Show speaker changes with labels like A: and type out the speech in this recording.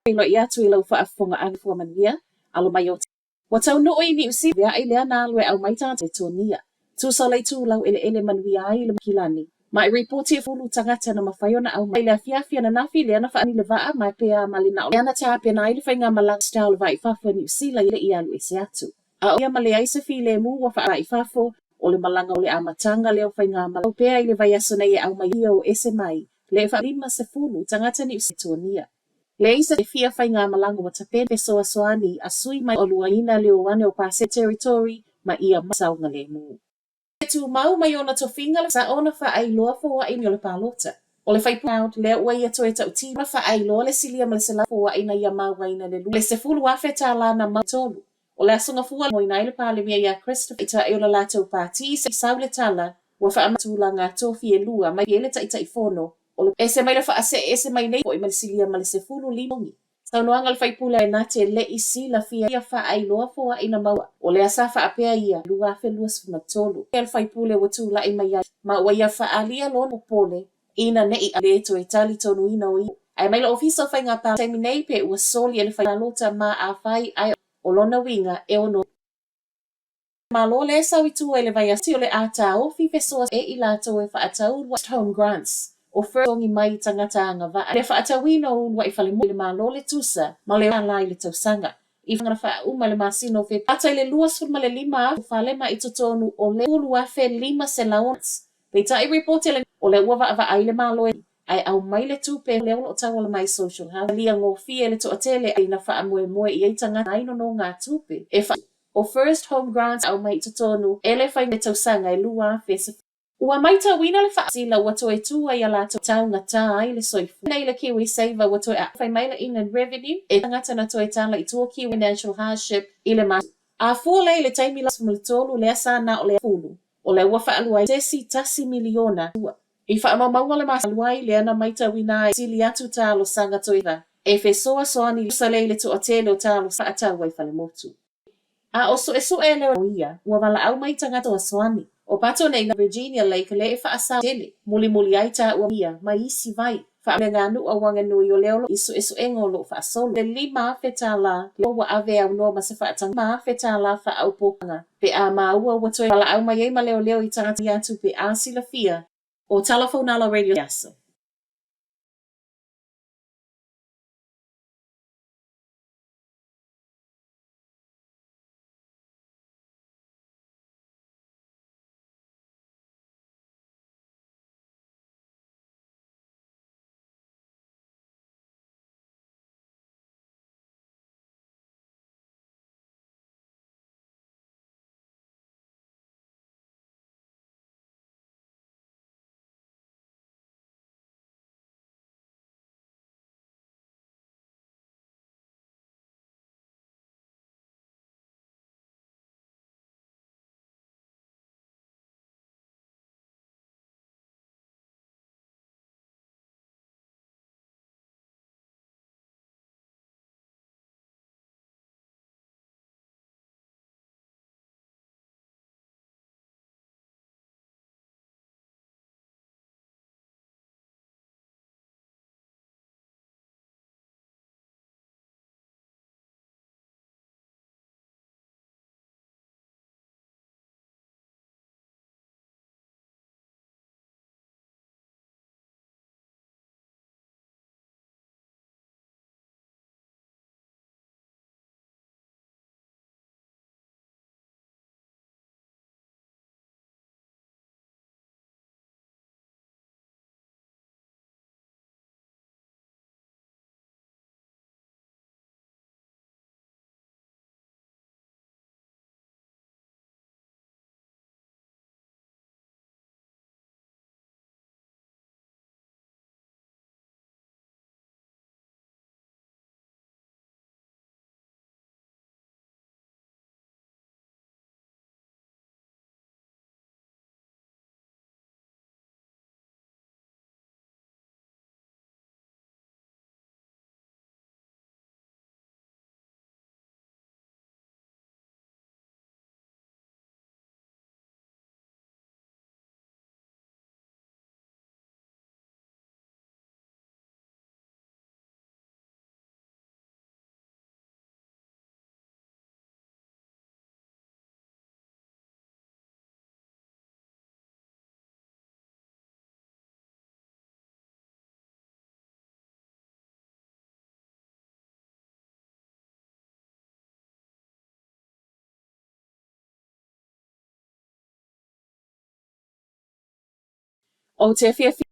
A: Feiloai atu i lau faafofogaaga fua manuia, alo mai o Ua taunuu i Niu Sila veaʻai lea na alu e aumai tagata Letonia. Tusa o le itulau eleele manuia ai le Makilani. Ma e ripoti e fulu tagata na mafai ona aumai i le afiafi ananafi lea na faani le vaa ma e pea ma le na o lea na tapena ai le faigamalaga Star o le Va i Fafo e Niu Sila e le i alu ese atu. A o ia ma leai se filemu ua faa i fafo, o le malaga o le amataga lea o faigamalaga pea i le vaiaso nei e aumai ia o ese mai le 50 tagata Niu Letonia. Leai se fia faigamalaga ua tapena fesoasoani a sui mai o luaina le o ane o Pase Territory ma ia saogalemu. E tumau mai ona tofiga le sa'o na faailoa foai o le palota. O le faipule lea ua ia toe tautino na faailoa le silia ma le selau foai na ia mauaina le le $10,000 na mau tolu. O le aso gafua moina ai le Palemia ia Christopher Ita'i o le latou pati se sau le tala ua faamatulaga tofi e lua mai e le Taitaifono o le ese mai le faasee ese mai nei foi ma le silia ma le 15 Saunoaga a le faipule na te le'i silafia ia faailoa foai na maua o lea sa faapea ia 2023. Le faipule ua tula'i mai ai ma ua ia faaalia lona popole ina ne'i le toe talitonuina o ia. Ae mai le Ofisa o Faiga Palota nei pe ua soli e le palota ma afai ae o lona uiga e ono Malo le sau i tua i le vaiaso o le a taofi fesoa e i latou e faatau West Home Grants o first mai tagata agavaa le faatauina o uluai fale mo le Malo le tusa ma le ala i le tausaga. I whangana whaauma le masina o Fepuari i le 25 fale ma i totonu o le 1500. Peitai ripoti le o le ua vaavaai le Malo ae aumai le tupe lea o lo o tauala mai social housing lia gofie le toatele ina faamoemoe i ai tagata ai nonogatupe e o First Home Grants aumai i totonu e le fai le tausaga e 2000. Ua maitauina le faasila ua toe tua ia latou taugata ai le soifua. Nei le KiwiSaver ua toe fai mai le Inland Revenue e tagata na toe tala i tua Kiwi Financial Hardship i le ma. A fua lea i le taimi la 13 lea sa na o le fulu. O le ua faalua ai se isi 1 miliona. I faamaumauga o le masina lea na maitauina ai sili atu talosaga toe e fesoasoani sa le i le toatele o talo faatau ai falemotu. A o suesue le o ia, ua valaau mai tagata fesoasoani. O pato nei na Virginia Lake le e faasao tele, mulimuli ai taua ia mai isi vai. Faaleganuu Wanganui o lea o lo i suesuega o lo o faasolo. Le $5,000 lea ua ave aunoa ma se faatanga $5,000 faaopoopoga pe a maua ua toe valaau mai ai ma leoleo i tagata atu pe a silafia o Talafaunala Radio aso. Ou te fiafia.